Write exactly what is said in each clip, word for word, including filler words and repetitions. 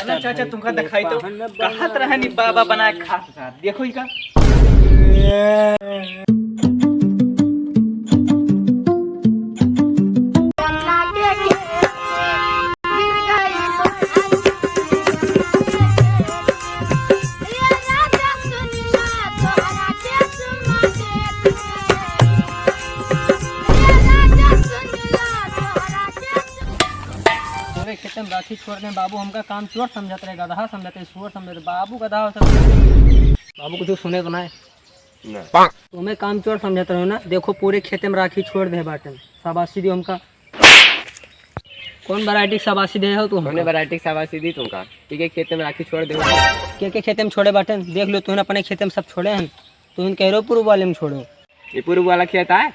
चला चाचा, तुमका दिखाई तो। कहत रहनी बाबा बना के खात था, देखो ही का। तोरे खेते में राखी छोड़ दे बाबू, हमका काम चोर समझत रहे, गदहा समझत रहे, सुअर समझत रहे, बाबू गदहा हो सब। बाबू कुछ सुने तो ना है। ना। तुम्हें काम चोर समझत रहो ना, देखो पूरे खेते में राखी छोड़ दे बाटन, शाबाशी दियो हमका। कौन वैरायटी के शाबाशी दे हो तू हमका? कौन वैरायटी के शाबाशी दी तुमका? के के खेते में राखी छोड़ दे। के के खेते में छोड़े बाटन, देख लो तुहन अपने खेते में सब छोड़े हैं, तुहन कह रहे हो पूर्व वाले में छोड़ो। ये पूर्व वाला खेत है?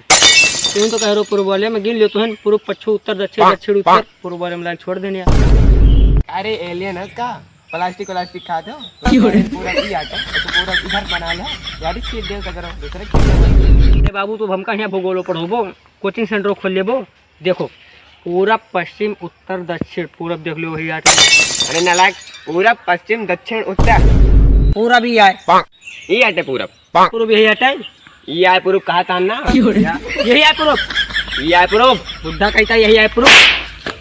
तुम तो कह रहे हो पूर्व वाले में, गिन लियो तुहन, पूर्व, पच्छू, उत्तर, दक्षिण, दक्षिण, उत्तर, पूर्व वाले में लाइन छोड़ देने। अरे एलियन है का? प्लास्टिक व्लास्टिक खात हो? क्यों रे? पूरा की आटा, तो पूरा इधर बना लो, यार छीट दे सगरो, दूसरे खेत में। अरे बाबू, तू हमका यहाँ भूगोलो पढ़ोबो, कोचिंग सेंटर खोल लेबो, देखो, पूरब, पश्चिम, उत्तर, दक्षिण, पूरब देख लो, वही आटे। अरे नालायक, पूरब, पश्चिम, दक्षिण, उत्तर। पूरब ही आए। ई आटे पूरब। पूरब यही आटे। ई आए पूरब कहा था ना? यही आए पूरब। ई आए पूरब। बुढ़ा कहता यही आए पूरब।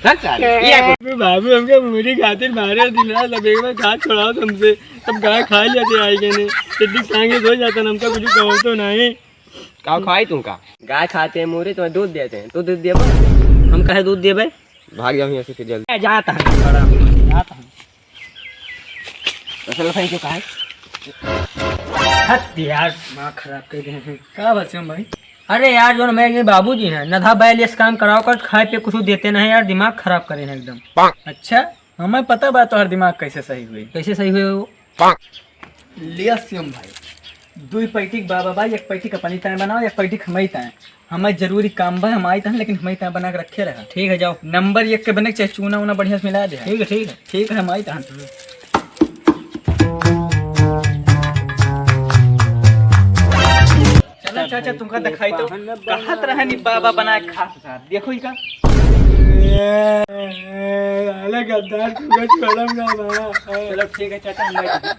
चल साले, ई आए पूरब। बाबू हमके मुड़ी खातिर मारे दिन रात, अब एक बार खा छोड़ाओ तुमसे, तब गाय खा लेते आई के नहीं, सिद्धि सांगे धो जाता ना, हमका कुछ कहो तो नहीं। का खाई तुमका? गाय खाते हैं मुर्गी, तुम्हें दूध देते हैं, तू दूध देबो? हम कहे दूध देबे? भाग जाओ यहाँ से फिर जल्दी। ए, जाता है, बड़ा जाता है। असल भाई जो कहा है? हट यार, दिमाग खराब कर दे हैं। का बात है भाई? अरे यार, जो ना मैं, ये बाबूजी हैं, नधा बैल ये काम कराओ कर, खाए पे कुछ देते नहीं यार, दिमाग खराब करे हैं एकदम। अच्छा, हमें पता बा तोहर दिमाग कैसे सही हुई। कैसे सही हुए वो? लिया शिवम भाई, दुई पैटी के बाबा बा, एक पैटी के अपनी ताए बनाओ, एक पैटी के हमई ताए। हमें जरूरी काम बा, हम आई ताए, लेकिन हमई ताए बना के रखे रहा। ठीक है, जाओ। नंबर एक के बने के चाहे चूना उना बढ़िया से मिला दे। ठीक है, ठीक है। ठीक है, हम आई ताए। चला चाचा, तुमका दिखाई तो। कहत रहनी बाबा बना के खात था, देखो ही का। अरे गद्दार, तुमका छोड़म ना बा। चलो ठीक है चाचा, हम बैठ गए।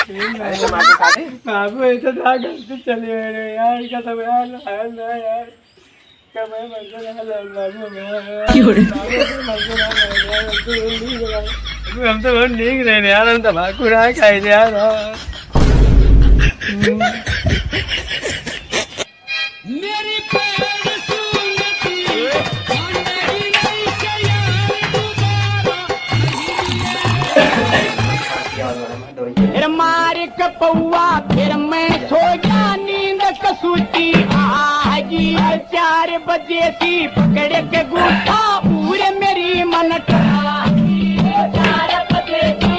अरे तो मार के खा ले। बाबू, ये तो ना गलती चली गई रे यार, इनका सब यार, यार ना यार। कब है मंजूर है बाबू, मैं। क्यों रे? बाबू, मंजूर है, मंजूर है, मंजूर है। अबे हम तो बहुत नीक रहे यार, हम तंबाकू ना खाए थे यार। फिर मार के पौआ, फिर मैं सो गया, नींद कसूती आगी। चार बजे की पकड़ के गूठा, पूरे मेरी मन। चार बजे की।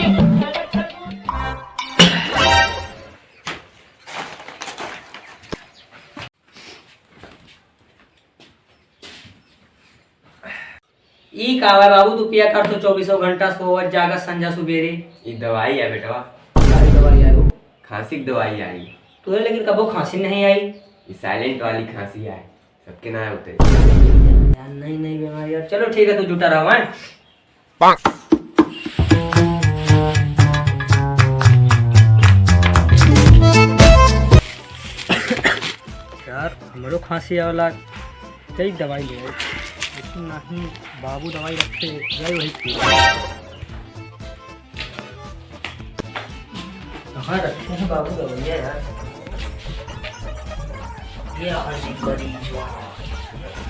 ई का बा बाबू, तू पिया कर तो चौबीसों घंटा सोवत जागत संझा सुबेरे। ई दवाई है बेटवा। का दवाई है वो? खांसी की दवाई आई। तोरे लेकिन कबो खांसी नहीं आई। ई साइलेंट वाली खांसी है, सबके ना होते। यार, नई नई बीमारी यार। चलो ठीक है, तू जुटा रहो, हैं? यार, हमरो खांसी आवे लाग, कई दवाई ले आई, लेकिन नहीं, बाबू दवाई रखे, जाई वही पी। कहाँ रखे हैं बाबू दवाइयाँ यार? ये आ गई बड़ी ज्वार।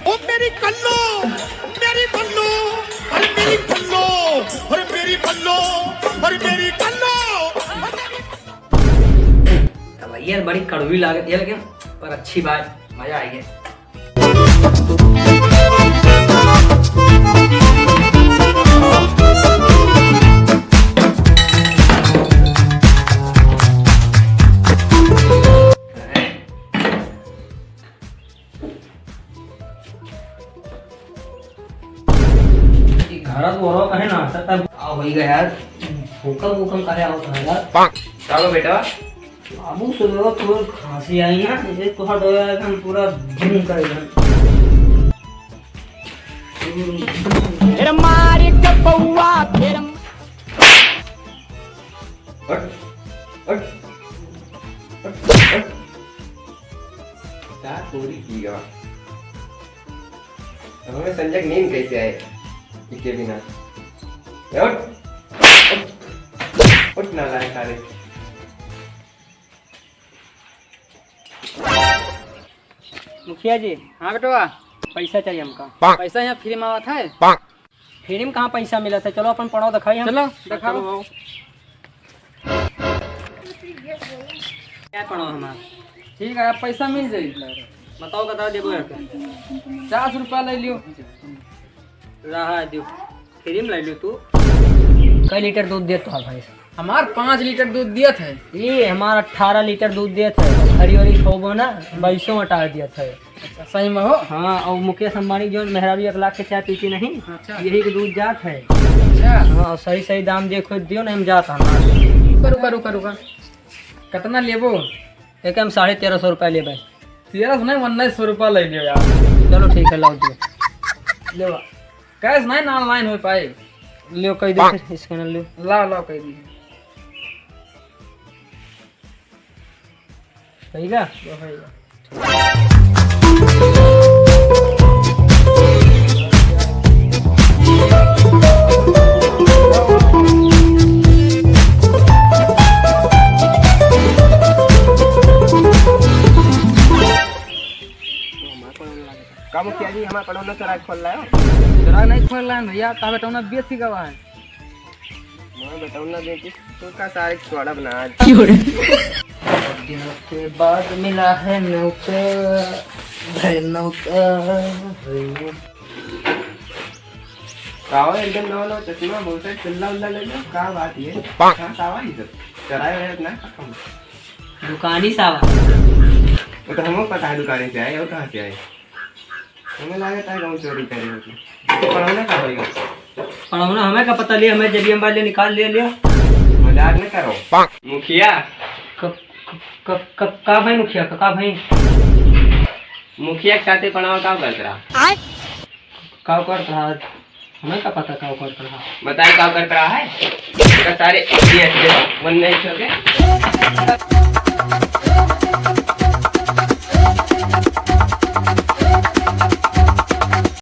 ओ मेरी कल्लो, मेरी बल्लो, अरे मेरी बल्लो, अरे मेरी बल्लो, अरे मेरी कल्लो। दवाइयाँ बड़ी कड़वी लागत है, लेकिन पर अच्छी बात, मजा आ गया। ई घरा दुआरा कहे ना, सब तब आ होई गया यार, भूकंप, भूकंप कहे आवत है यार। का हो बेटा? बाबू, सुबह थोड़ी खांसी आई ना, इसे तोहर दवाई हम पूरा धुम कर दें। फिर मार के पौआ, फिर नींद कैसे आए? इके बिना। ए, उठ। उठ, उठ नालायक सारे। मुखिया जी। हाँ बेटवा। पैसा चाहिए हमका। पैसा यहाँ फ्री में आवत है? फ्री में कहाँ पैसा मिलत है? चलो अपन पड़ाव देखाई हम। चलो, देखाओ। क्या पड़ाव हमार? ठीक है, अब पैसा मिल जाई। बताओ, कता देबो है? पचास रुपया ले लियो। रहा दियो। फ्री में ले लियो तू। कै लीटर दूध देत है भैंस? हमार पाँच लीटर दूध दियत है। ये हमार अठारह लीटर दूध देत है। हरी हरी खोबो ना, भैंसों हटा दियत है। अच्छा, सही में हो? हाँ, और मुकेश अंबानी जो मेहरारू एक लाख के चाय पीती नहीं, अच्छा। यही के दूध जात है। अच्छा। हाँ, सही सही दाम देखो दियो ना, हम जात है। रुका, रुका, रुका, रुका। कितना लेबो? एक हम साढ़े तेरह सौ रुपया लेबे। तेरह सौ नहीं, उन्नीस सौ रुपया ले लियो यार। चलो ठीक है, लाओ दियो। लेवा। कैश नहीं ना, ऑनलाइन हो पाए। लियो, कह दे फिर, स्कैनर लियो। लाओ, लाओ, कह दी। भैया। का मुखिया जी, हमार पड़ौना चोराइ खोल लायो? चोराइ नहीं खोल लायो भैया, ता बेटौना बेच के गवा है। मैं बेटौना बेची, तू का सारे छोड़ा बना आज। क्यों रे? दिनों के बाद मिला है नौकर, भाई नौकर, भाई नौकर। का हो, एकदम नवा नवा चश्मा, बहुत सारे चिल्ला उल्ला ले लो, का बात ये? कहाँ से आवा ये सब? चोराए हुए ना खत्म। दुकानी से आवा। वो तो हमको पता है दुकानी से आए, और कहाँ से आए? हमें लागत है गाँव चोरी करे होगी। तो पढ़ौना का होइगा? पढ़ौना हमें का पता, ले हमें जेबिया में ले निकाल ले लियो। मजाक न करो। मुखिया। क-, क-, क-, क-, का भाई मुखिया, का, का भाई? मुखिया के साथे पढ़ावा का करत रहा? आय? का करत रहा? हमें का पता का करत रहा? बताई का करत रहा है? इनका सारे ये, ये, वन नहीं छोड़ के।